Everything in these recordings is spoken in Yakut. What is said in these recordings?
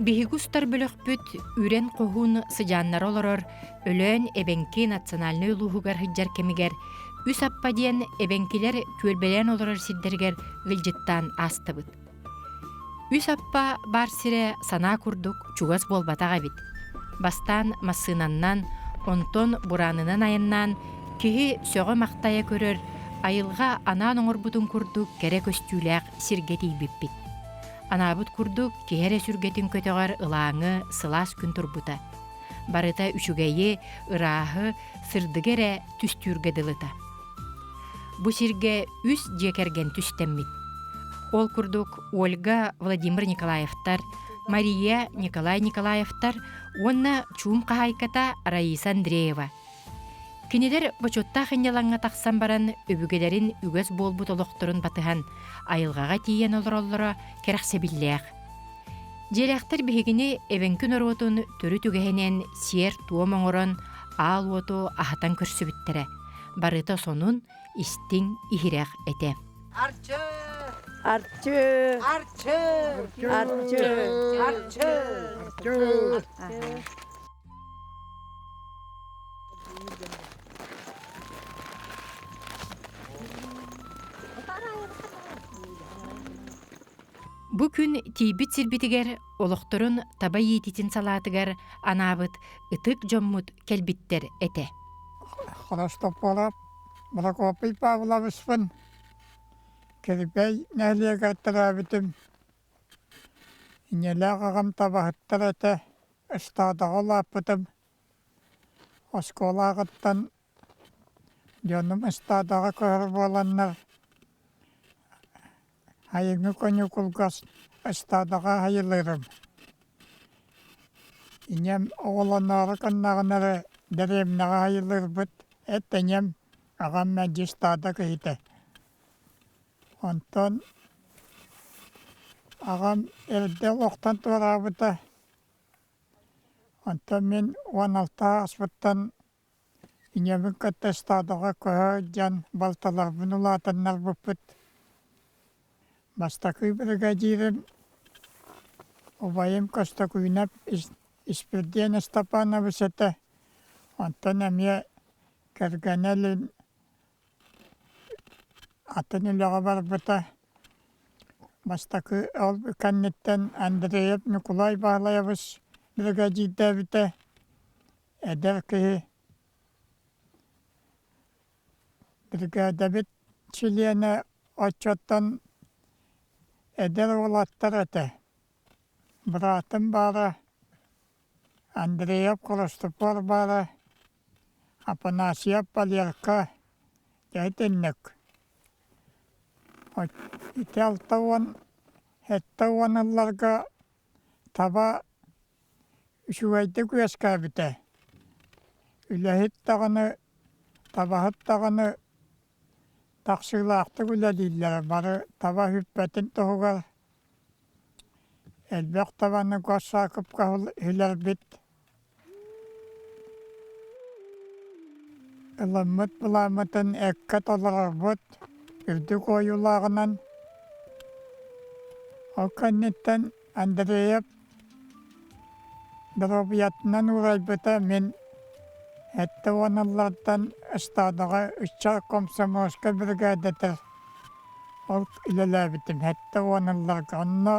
Биһиги устар бөлөхпүт Үрэн Хоһуун сыдьааннара олорор Өлөөн эбэҥки национальнай улууһугар сылдьар кэмигэр Үс Аппа диэн эбэҥкилэр түөлбэлээн олорор сирдэригэр ыалдьыттаан аастыбыт. Үс Аппа баар сирэ санаа курдук чугас буолбатах эбит. Бастаан массыынаннан, онтон бураанынан айаннаан киһи сөҕө-махтайа көрөр, айылҕа анаан оҥорбутун курдук кэрэ көстүүлээх сиргэ тиийбиппит. Анаабыт курдук киһи эрэ сүргэтин көтөҕөр ылааҥы сылаас күн турбута. Барыта үчүгэйи, ырааһы, сырдыгы эрэ түстүүргэ дылыта. Бу сиргэ үс дьиэ кэргэн түстэммит. Ол курдук Ольга Владимир Николаевтар, Мария Николай Николаевтар уонна чуум хаһаайката Раиса Андреева. Кинилэр бочуоттаах ынньалаҥҥа тахсан баран өбүгэлэрин үгэс буолбут олохторун батыһан айылҕаҕа тиийэн олороллоро кэрэхсэбиллээх. Дьиэлээхтэр биһигини эбэҥки норуотун төрүт үгэһинэн сиэр-туом оҥорон, аал уоту аһатан көрсүбүттэрэ. Барыта сонун, истиҥ, иһирэх этэ. Арчы! Арчы! Арчы! Арчы! Арчы! Арчы! Бу күн тиийбит сирбитигэр олохторун таба иитиитин салаатыгар анаабыт ытык дьоммут кэлбиттэр этэ. Хоростополов Прокопий Павловичпын Кирбэй нэһилиэгэр төрөөбүтүм. Ийэлээх аҕам табаһыттар этэ, ыстаадаҕа улааппытым. Оскуолаҕыттан дьонум ыстаадаҕа көһөр буоланнар, айыҥҥы каникулга ыстаадаҕа айылыырым. Ийэм оҕолоноору гыннаҕына эрэ дэриэбинэҕэ айылыырбыт, эт ийэм, аҕам мэлдьи ыстаада киһитэ. Онтон аҕам эрдэ олохтон туораабыта. Онтон мин 16 ааспыттан ийэбин кытта ыстаадаҕа көһө сылдьан балтыларбын улаатыннарбыппыт. Бастакы биригэдьиирим убайым Көстөкүүнэп Испирдиэн Ыстапаанабыс этэ. Онтон эмиэ кэргэнэ илин Атын үлэҕэ барбыта. Бастакы ол кэнниттэн Андреев Ньукулай Баһылайабыс биригэдьиирдээбитэ. Эдэр киһи биригээдэбит чилиэнэ оччоттон эдэр уолаттар этэ. Быраатым баара, Андреев Христофор баара, Афанасьев Валерка дьэ итинник. Ити 60 70 ылларга таба үчүгэйдик үөскээбитэ. Үлэһит даҕаны, табаһыт даҕаны тахсыылаахтык үлэлииллэрэ бары таба сүппэтин туһугар элбэх табаны госсаакыпка үһүлэрбит. Ылыммыт былааммытын эккэ толорорбут үрдүк уойуулааҕынан. Ол кэнниттэн Андреев доруобуйатынан уурайбыта мин 70 ыллартан ыстаадаҕа ыччат комсомольскай бригадатыгар ол үлэлээбитим 70 ылларга. Онно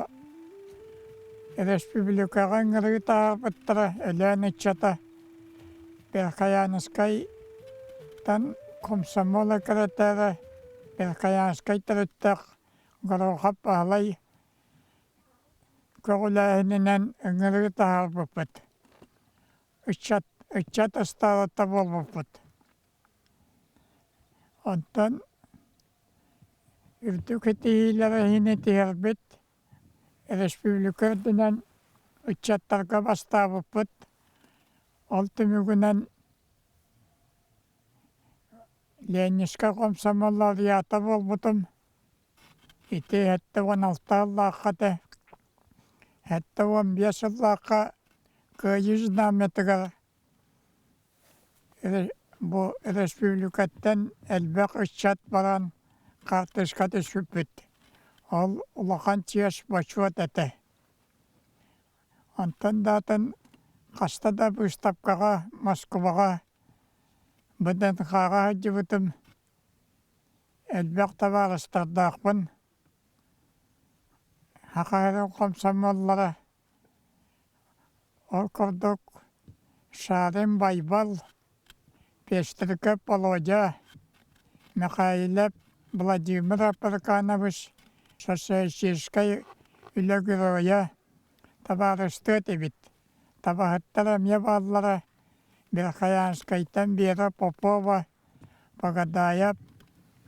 Республикаҕа ыҥырыы таһаарбыттара Өлөөн ыччата Верхоянскайтан комсомол экирэтээрэ Верхоянскай төрүттээх Горохов Баһылай көҕүлээһининэн ыҥырыы таһаарбыппыт. Ыччат, ыччат ыстаалата буолбуппут. Онтон үрдүк итиһиилэрэ иһин итиһэрбит Республика үрдүнэн ыччаттарга бастаабыппыт. Ол түмүгүнэн Ленинскэй комсомол лауреата буолбутум. Ити 76 сыллаахха этэ. 75 сыллаахха Кыайыы знамятыгар Бу республикаттан элбэх ыччат баран хаартыска түспүппүт. Ол улахан чиэс-бочуот этэ. Онтон да атын хаста да быыстапкаҕа Москваҕа ВДНХ-ҕа сылдьыбытым. Элбэх табаарыстардаахпын. Саха сирин хомсомуоллара Ол курдук Шарин Байбал, Пестриков Володя, Михайлов Владимир Апраканович социалистическай үлэ геройа табаарыстыы этибит. Табаһыттар эмиэ бааллара Верхоянскайтан Вера Попова, Погодаев,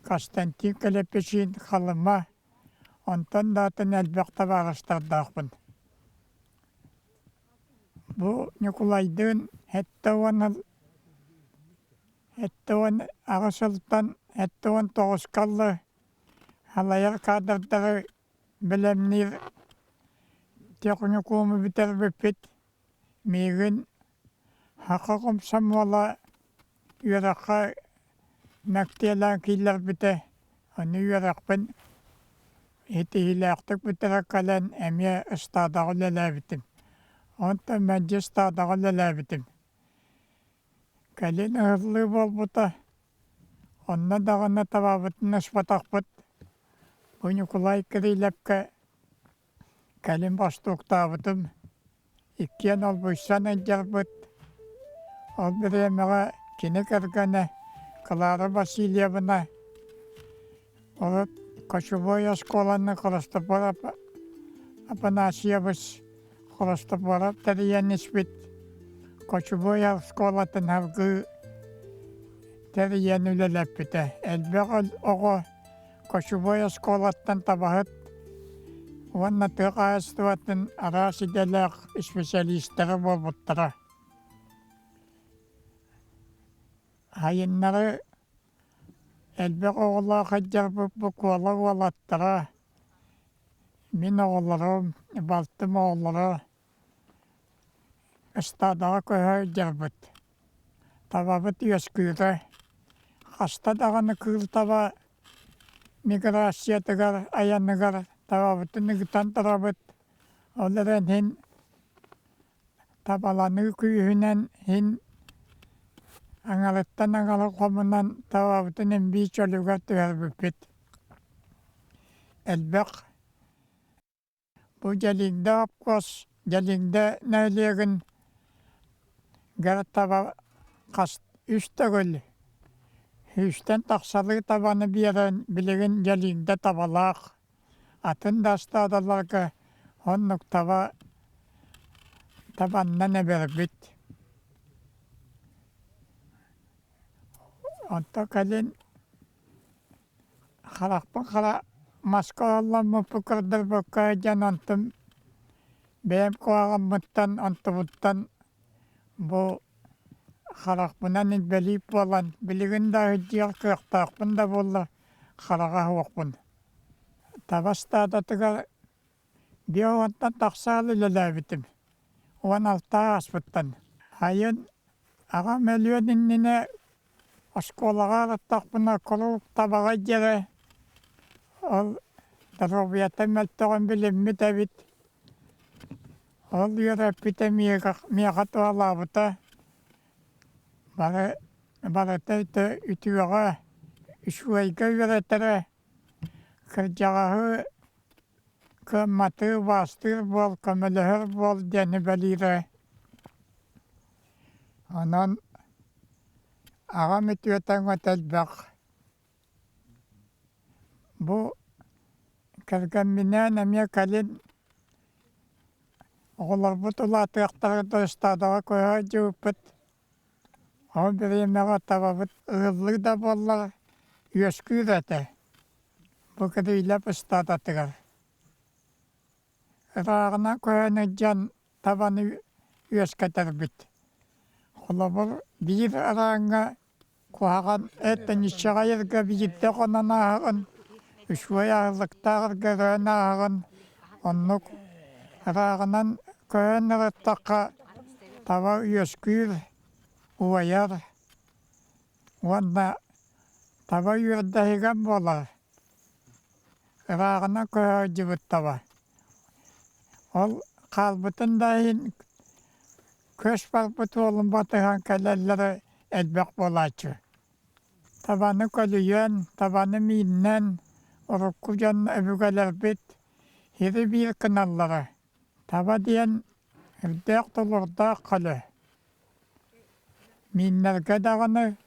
Константин Клепечин, Халыма, Онтон да атын элбэх табаарыстардаахпын. Бу Ньукулайдыын 78 сылтан 79-ка дылы салайар кадрдары бэлэмниир техникуму бүтэрбиппит. Миигин саха комсомола үөрэххэ мэктиэлээн киллэрбитэ. Ону үөрэхпин ситиһиилээхтик бүтэрэ кэлэн эмиэ ыстаадаҕа үлэлээбитим. Онтон мэлдьи ыстаадаҕа үлэлээбитим. Кэлин ыһыллыы буолбута. Онно даҕаны табабытын ыспатахпыт. Бу Ньукулай Кириллэпкэ Кэлин бостууктаабытым, иккиэн олбуйсан сылдьарбыт. Ол бириэмэҕэ кини кэргэнэ Клара Васильевна урут кочевой оскуоланы Христофор Афанасьевич Христофоров тэрийэн испит кочевой оскуолатын салгыы тэрийэн үлэлэппитэ. Элбэх оҕо Кочевой оскуолаттан табаһыт уонна тыа хаһаайыстыбатын араас идэлээх исписэлиистэрэ буолбуттара. Сайыннары элбэх оҕолоох сылдьарбыт бу Куола уолаттара, мин оҕолорум, балтым оҕолоро ыстаадаҕа көһө сылдьарбыт. Табабыт үөскүүрэ. Хаста даҕаны кыыл таба миграциятыгар, айаныгар табабытын ыытан турабыт. Ол эрэн иһин табаланыы күүһүнэн иһин аҥарыттан аҥара хомунан табабытын эмбии чөлүгэр түһэрбиппит. Элбэх Бу Дьэлиҥдэ обкуос Дьэлиҥдэ нэһилиэгин таба хас үс төгүл сүүстэн тахсалыы табаны биэрэн билигин Дьэлиҥдэ табалаах, атын да ыстаадаларга оннук таба табаннан эбэрбит. Онтон кэлин Харахпын хара маска оһолломмуппун көрдөрбөккө сылдьан онтум бэйэм куһаҕаммыттан онтубуттан бу харахпынан инбэлиит буолан билигин да сылдьыах кыахтаахпын да буоллар хараҕа суохпун. Таба ыстаадатыгар 50-тан тахса сыл үлэлээбитим. 16 ааспыттан. Сайын аҕам өлүөн иннинэ Оскуолаҕа ырыттахпына куруук табаҕай диэри ол доруобуйата мөлтөҕүн билиммит эбит. Ол үөрэппитэ миэхэ туһалаабыта. Бары барыта үтүөҕэ, үчүгэйгэ үөрэтэрэ. Кырдьаҕаһы кыамматы убаастыыр буол, көмөлөһөр буол диэн сүбэлиирэ. Онон аҕам үтүөтэ өҥөтө элбэх. Бу кэргэмминээн эмиэ кэлин оҕолорбут улаатыахтара ыстаадаҕа көһө сылдьыбыппыт. Ол бириэмэҕэ табабыт ыһыллыы да буоллар үөскүүр этэ. Бу Кириллэп ыстаадатыгар. Ырааҕынан көһөн илдьэн табаны үөскэтэрбит. Холобур, биир арааҥҥа куһаҕан эт ниччэҕэйэргэ биирдэ хонон ааһаҕын, үчүгэй аһылыктааҕарга өрөөн ааһаҕын. Оннук ырааҕынан көһөн ырыттахха таба үөскүүр, уойар уонна таба үөрдэһигэн буолар. Ырааҕынан көһө сылдьыбыт таба. Ол Хаалбытын да иһин көс барбыт уолун батыһан кэлэллэрэ элбэх буолааччы. Табаны көлүйэн, табаны мииннэн, урукку дьон өбүгэлэрбит сири биир гыналлара. Таба диэн үрдээх тулуурдаах көлө. Мииннэргэ даҕаны,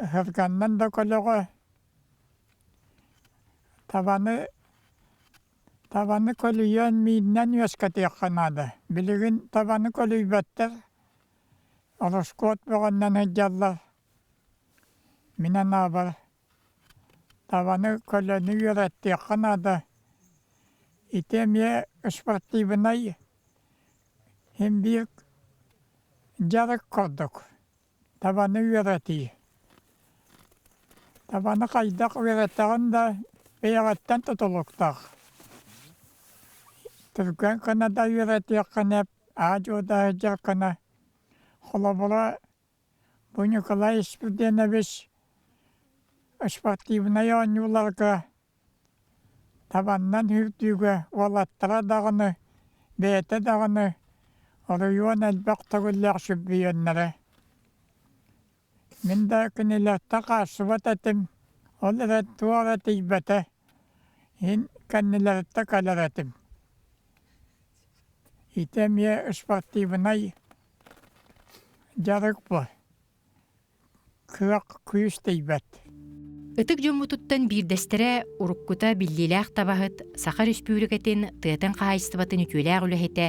ыһырганнан да көлөҕө табаны Табаны көлүйэн мииннэн үөскэтиэххэ наада. Билигин табаны көлүйбэттэр, ороскуот бөҕөннөн сылдьаллар. Мин анаабар табаны көлөнү үөрэттиэххэ наада. Ити эмиэ спортивнай син биир дьарык курдук. Табаны үөрэтии. Табаны хайдах үөрэтэҕин да бэйэҕиттэн тутулуктаах. Түргэн гына да үөрэтиэххинэ, аа-дьуо да сылдьыаххына. Холобура, бу Николай Спиридонович спортивнай оонньууларга табаннан сүүрдүүгэ уолаттара даҕаны, бэйэтэ даҕаны оройуон элбэх төгүллээх чөмпүйүөннэрэ. Мин да кинилэртэн хаалсыбат этим, ол эрэн туох эрэ тиийбэтэ, иһин кэннилэриттэн кэлэр этим. Ити эмиэ спортивнай дьарык буо. Кыах күүс тиийбэт. Ытык дьоммутуттан биирдэстэрэ уруккута биллиилээх табаһыт, Саха Өрөспүүбүлүкэтин тыатын хаһаайыстыбатын үтүөлээх үлэһитэ,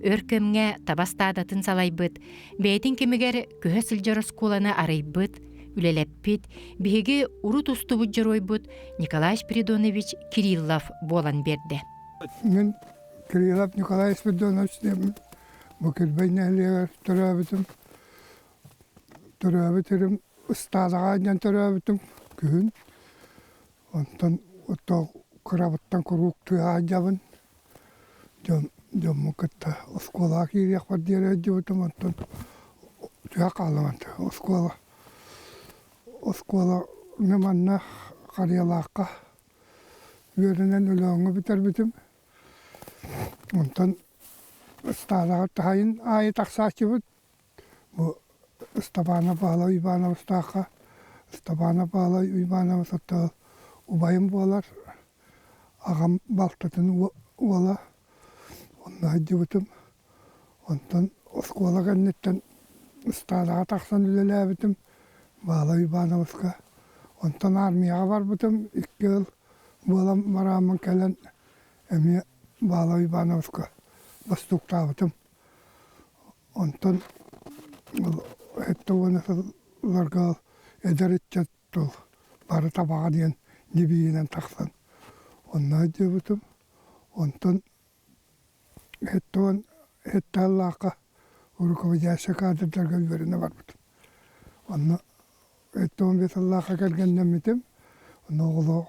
өр кэмҥэ таба ыстаадатын салайбыт, бэйэтин кэмигэр көһө сылдьар оскуоланы арыйбыт, үлэлэппит, биһиги урут устубут дьоруойбут Николай Спиридонович Кириллов буолан биэрдэ. Мин Кириллов Николай Спиридонович диэммин. Бу Кирбэй нэһилиэгэр төрөөбүтүм. Төрөөбүт сирим ыстаадаҕа диэн төрөөбүтүм күһүн. Онтон ото кырабыттан куруук тыаҕа сылдьабын. Дьон дьоммун кытта оскуолаҕа киириэхпэр диэри сылдьыбытым. Онтон тыа хааллым оскуола оскуоланы манна Харыйалаахха үөрэнэн Өлөөҥҥө бүтэрбитим. Онтон ыстаадаҕа таһайын аайы тахсааччыбыт. Бу Ыстапаана Павлов Ивановичтаахха Ыстапаана Павлов Иванович оттон убайым буолар, аҕам балтатын уола, онно сылдьыбытым. Онтон оскуола кэнниттэн ыстаадаҕа тахсан үлэлээбитим Павлов Ивановичка. Онтон армияҕа барбытым, икки ыал буолан барааммын кэлэн эмиэ Павлов Ивановичка бостууктаабытым. Онтон 70 сылларга эдэр ыччат тыл бары табаҕа диэн дибиинэн тахсан онно сылдьыбытым. Онтон 77 сыллаахха руководящий кадрдарга үөрэнэ барбытым. Онно 75 сыллаахха кэргэннэммитим. Онно оҕолоох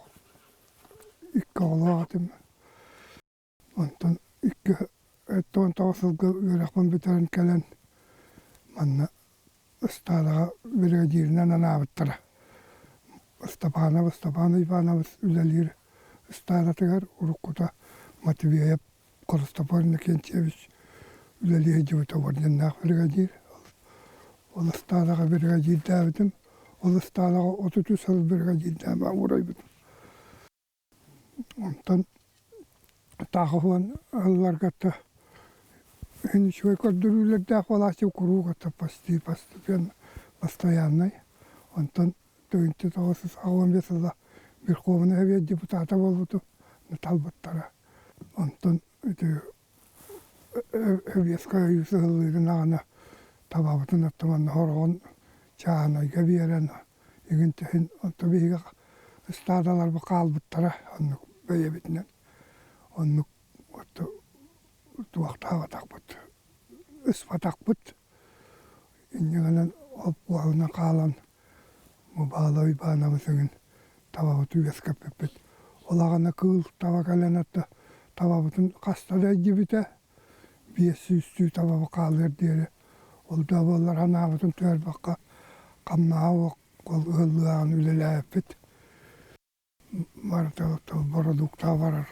икки оҕолоох этим. Онтон икки 19 сылга үөрэхпин бүтэрэн кэлэн манна ыстаадаҕа биригэдьииринэн анаабыттара. Ыстапаанап Ыстапаан Иванович үлэлиир ыстаадатыгар уруккута Матвеев Христофор Иннокентьевич үлэлии сылдьыбыта орденнаах биригэдьиир. Ол ыстаадаҕа биригэдьиирдээбитим. Ол ыстаадаҕа 33 сыл биригэдьиирдээн уурайбытым. Онтон таах уһуон ылларга иһин үчүгэй көрдөрүүлэрдээх буолааччы куруук это почти постепенно постояннай. Онтон тыһыынча 985 сыла Верховный Совет депутата буолбутум талбыттара. Онтон ити Сэбиэскэй Союз ыһыллыытын аҕана табабытын оттон хороҕон чааһынайга биэрэн игин түһүн онто биһиги ыстаадаларбыт хаалбыттара оннук бэйэбитинэн оннук туохтаабатахпыт ыспатахпыт инньэ гынан ол хаалан Баала Уйбаанабыс эҥин табабытын үөскэппиппит. Ол аҕана кыыл таба кэлэн отто табабытын хаста да илдьибитэ, 500 табабы хаалыар диэри. Ол да буоллар анаабытын түһэрбэххэ хамнаһа ол ыаллыаҕын үлэлээбиппит. Барыта бородуукта барар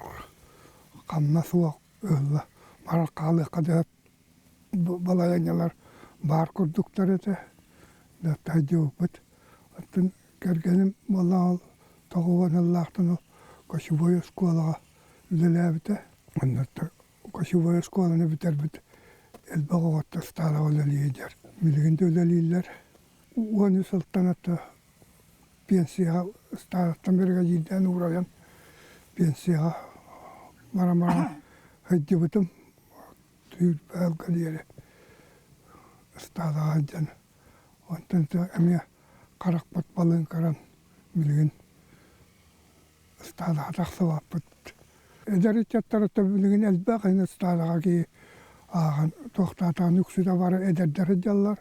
хамнас суох ыалла. Баран хаалыахха да балаһыанньалар баар курдуктар этэ. Сылдьыбыппыт. Оттон кэргэним буоллаҕа ол тоҕуон сыллаахтан ол кочевой оскуолаҕа үлэлээбитэ. Онно кочевой оскуоланы бүтэрбит элбэх оҕотто ыстаадаҕа үлэлии сылдьар. Билигин да үлэлииллэр. 13 сылтан ата пенсияҕа ыстаадаттан биригэдьиирдээн уурайан пенсияҕа баран-баран сылдьыбытым. Түүл-баалга диэри ыстаадаҕа сылдьан онтон эмиэ харахпыт балыын көрөн билигин ыстаадаҕа тахсыбаппыт. Эдэр ыччаттар билигин элбэх ини ыстаадаҕа киһи ааҕан туохтаатаҕын үксүтэ бары эдэрдэр сылдьаллар.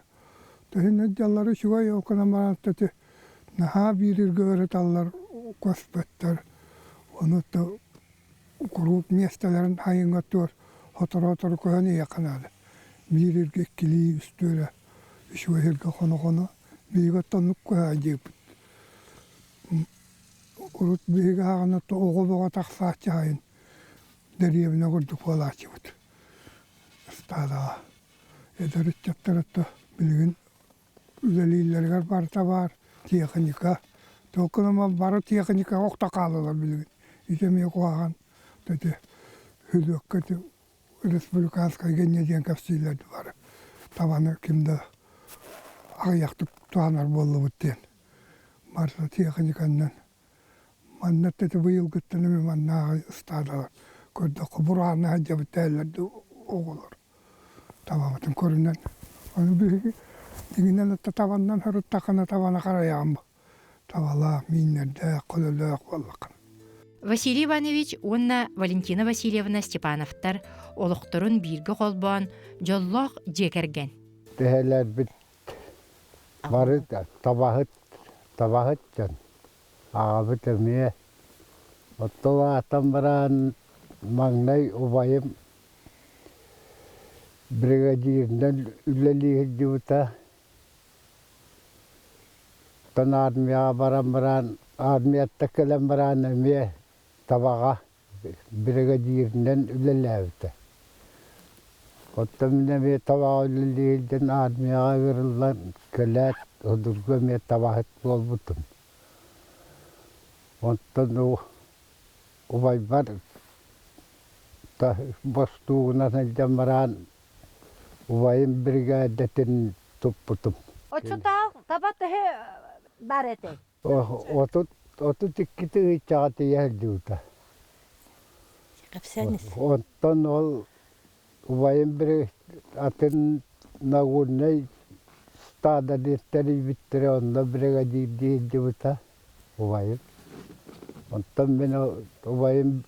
Төһүн сылдьаллар үчүгэй ол гынан баран ити наһаа биириргэ ырыталлар көспөттөр. Ону куруук миэстэлэрин айыҥҥа туор сотору-сотору көһөн иһиэххэ наада. Биир иргэ иккилии үстүөрэ үчүгэй сиргэ хоно-хоно биһиги оттон оннук көһөөдьүйбүт. Урут биһиги аҕана оҕо бөҕө тахсааччы аайын дэриэбинэ курдук буолааччыбыт. Ыстаадаҕа эдэр ыччаттар ото билигин үлэлииллэригэр барыта баар тиэхиньикэ. Толкунома бары тиэхиньикэҕэ охто хаалалар билигин. Ити эмиэ куһаҕан. Ити Хүлүөккэ ити республиканскайга инньэ диэн кэпсииллэр бары. Табаны ким да аҕыйахтык туһанар буоллубут диэн. Барыта тиэхиньикэннэн. Манна ити быйылгыттан эмиэ маннааҕы ыстаадалар көрдөххө бураанна сылдьабыт дэһэллэр да оҕолор. Табабытын көрүнэн. Ону биһиги дьиҥинэн ытта табаннан сырыттаххына табаны харайаҕын табалаах, мииннэрдээх, көлөлөөх буоллаххына. Василий Иванович уонна Валентина Васильевна Степановтар олохторун бииргэ холбоон дьоллоох дьиэ кэргэн. Тэһэлэрбит бары табаһыт, табаһыт дьон. Аҕабыт эмиэ оттолаатан баран маҥнай убайым Бригадиринэн үлэлии сылдьыбыта. Оттон армияҕа баран баран, армияттан кэлэн баран эмиэ табаҕа бригадиринэн үлэлээбитэ. Оттон мин эмиэ табаҕа үлэлии сылдьан армияҕа ыҥырыллан кэлээт, судургу эмиэ табаһыт буолбутум. Онтон убайбар бостуугунан сылдьан баран убайым биригээдэтин туппутум. Оччотооҕу таба төһө бар этэй? 32 тыһыынчаҕа тиийэ сылдьыбыта. Онтон ол убайым атын Нагорнай стада диэн тэрийбиттэрэ онно биригэдьиирдии сылдьыбыта убайым. Онтон мин убайым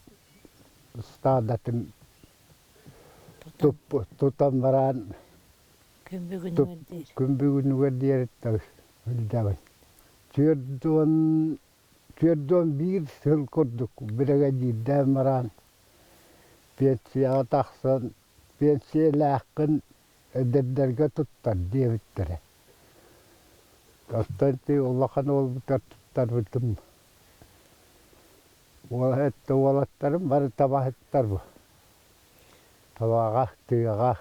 стадатын тутан баран Күн бүгүнүгэр диэри. Күн бүгүнүгэр диэри сылдьабын. 41 сыл курдук биригэдьиирдээн баран пенсияҕа тахсан пенсиялааххын эдэрдэргэ туттар диэбиттэрэ. Оттон ити улахан уолбутар туттарбытым. Уолаттарым бары табаһыттар бу. Табаҕа, тыаҕа.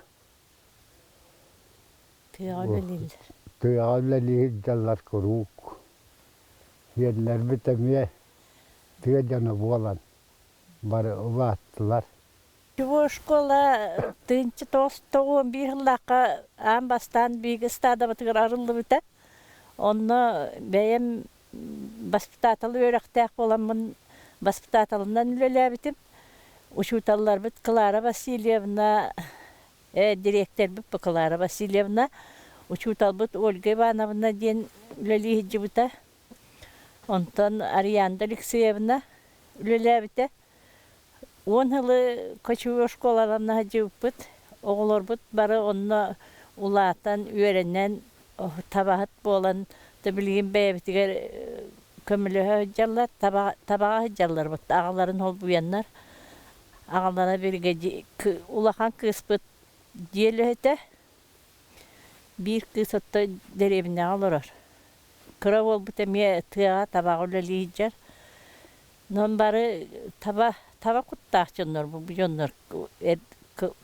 Тыаҕа үлэлииллэр. Тыаҕа үлэлии сылдьаллар куруук. Сиэннэрбит эмиэ тыа дьоно буолан бары улааттылар. Чего школа тыынча тоҕус тоҕуон биир сыллаахха аан бастаан биһиги ыстаадабытыгар арыллыбыта. Онно бэйэм баспытаатал үөрэхтээх буоламмын баспытааталынан үлэлээбитим. Учууталларбыт Клара Васильевна, дириэктэрбит Клара Васильевна, учууталбыт Ольга Ивановна диэн үлэлии сылдьыбыта. Онтон Арианда Алексеевна үлэлээбитэ. 10 сылы кочевой школаларына сылдьыбыппыт. Оҕолорбут бары онно улаатан, үөрэнэн, табаһыт буолан, билигин бэйэбитигэр көмөлөһө сылдьаллар, табаҕа сылдьаллар аҕаларын холбуйаннар. Аҕалара биригэдьиир улахан кыыспыт дьиэ үлэһитэ, биир кыыс отто дэриэбинэҕэ олорор. Кыра уолбут эмиэ тыаҕа табаҕа үлэлии сылдьар. Онон бары таба, таба куттаах дьоннор бу дьоннор.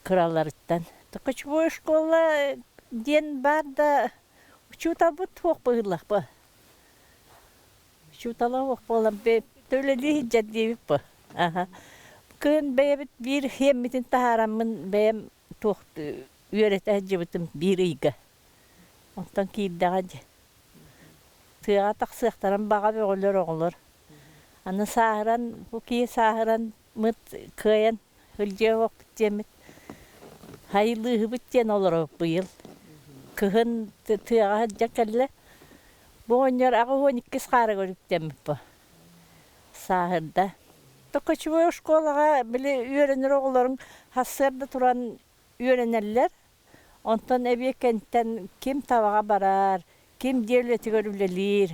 Кыраларыттан. Кочевой школа диэн баар да учууталбыт туох быһыылаах Учуутала суох буолан үлэлии сылдьар диэбит бу. Аха. Кыһын бэйэбит биир хиэммитин таһаараммын бэйэм туох үөрэтэ сылдьыбытым биир ыйга. Онтон киирдэҕэ дии. Тыаҕа тахсыахтарын баҕа бөҕөлөр оҕолор. Аны сааһыран, бу киһи сааһыран мыт кыайан сылдьыа суохпут диэммит хайылыыһыбыт диэн олоробут быйыл. Кыһын тыаҕа сылдьан кэллэ. Бу оҕонньор 82 хаарыгар үктэммит бу. Сааһырда. Кочевой оскуолаҕа били үөрэнэр оҕолоруҥ сарсыарда туран үөрэнэллэр. Онтон эбиэкэнтэн ким табаҕа барар, ким дьиэ үлэтигэр үлэлиир,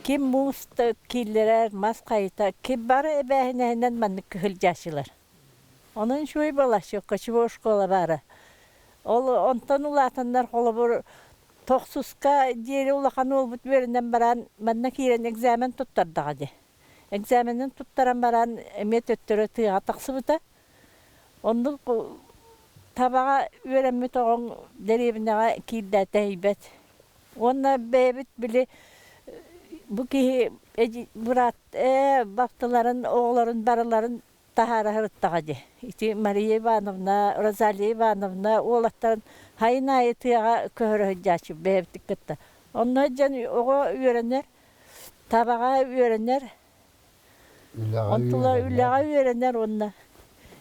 ким муус киллэрэр, мас хайытар, ким бары эбээһинэһинэн маннык сылдьааччылар. Онон үчүгэй буолааччы, кочевой школа баара. Ол онтон улаатаннар холобур тохсуска диэри улахан уолбут үөрэнэн баран манна киирэн экзамен туттардаҕа дии. Экзаменын туттаран баран эмиэ төттөрү тыаҕа тахсыбыта. Оннук табаҕа үөрэммит оҕоҥ дэриэбинэҕэ киирдэ тэһийбэт. Уонна бэйэбит били бу киһи быраат ээ балтыларын оҕолорун барыларын таһаара сырыттаҕа дии. Ити Мария Ивановна, Розалия Ивановна уолаттарын сайын аайы тыаҕа көһөрө сылдьааччы бэйэбитин кытта. Онно дьон оҕо үөрэнэр, табаҕа үөрэнэр, Онтула үлэҕэ үөрэнэр уонна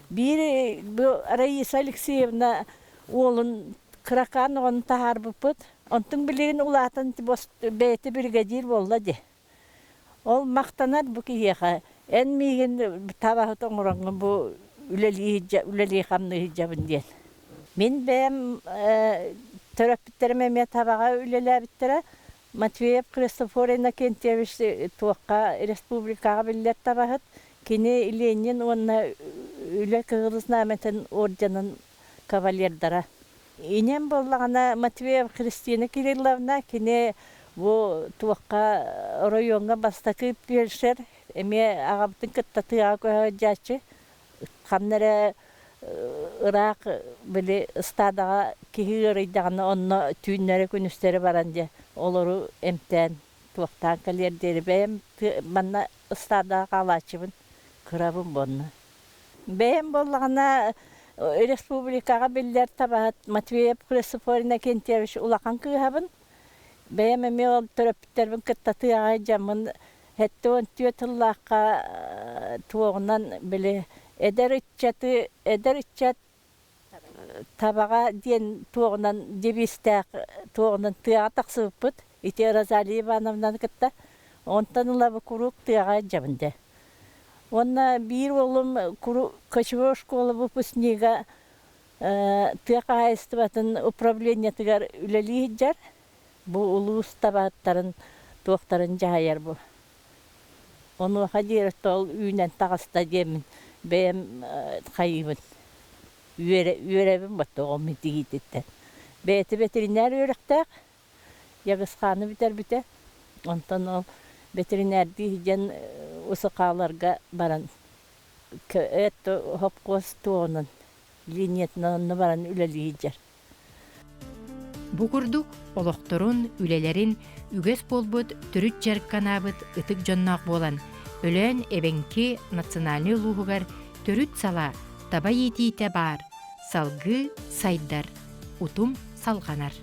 биир бу Раиса Алексеевна уолун кыракаан оҕону таһаарбыппыт. Онтун билигин улаатан бэйэтэ биригэдьиир буолла дии. Ол махтанар бу киһиэхэ эн миигин табаһыт оҥороҥҥун бу үлэлии үлэлии-хамныы сылдьабын диэн. Мин бэйэм төрөппүттэрим эмиэ табаҕа үлэлээбиттэрэ. Матвеев Христофор Иннокентьевич туохха республикаҕа биллэр табаһыт. Кини Ленин уонна Үлэ Кыһыл Знамятын орденын кавалердара. Инем буоллаҕына Матвеев Христина Кирилловна кини бу туохха оройуоҥҥа бастакы фельдшер эмиэ аҕабытын кытта тыаҕа көһө сылдьааччы. Ханна эрэ ыраах били ыстаадаҕа киһи ыарыйдаҕына онно түүннэри-күнүстэри баран дьэ олору эмтээн туохтаан кэлиэр диэри бэйэм манна ыстаадаҕа хаалааччыбын кырабын буонна. Бэйэм буоллаҕына республикаҕа биллэр табаһыт Матвеев Христофор Иннокентьевич улахан кыыһабын. Бэйэм эмиэ ол төрөппүттэрбин кытта тыаҕа дьаммын 74 сыллаахха туоҕунан били эдэр ыччаты эдэр ыччат табаҕа диэн туоҕунан девизтээх туоҕунан тыаҕа тахсыбыппыт ити Розалия Ивановнаны кытта онтон ыла бу куруук тыаҕа илдьэбин дэ уонна биир уолум кочевой школа выпускнига тыа хаһаайыстыбатын управлениетыгар үлэлии сылдьар Бу улуус табаһыттарын туохтарын дьаһайар бу. Онуоха диэри ол үүнэн таҕыста диэммин бэйэм хайыыбын үөрэ үөрэбин батта оҕом итигиититтэн. Бэйэтэ ветеринар үөрэхтээх, Ягысхааны бүтэрбитэ. Онтон ол ветеринардыы сылдьан УСХ-ларга баран эт хопкуос туоҕунан линиятынан онно баран үлэлии сылдьар. Бу курдук олохторун, үлэлэрин үгэс буолбут төрүт дьарыкканаабыт ытык дьонноох буолан, Өлөөн эбэҥки национальнай улууһугар төрүт салаа таба иитиитэ баар, салгыы сайдар, утум салҕанар.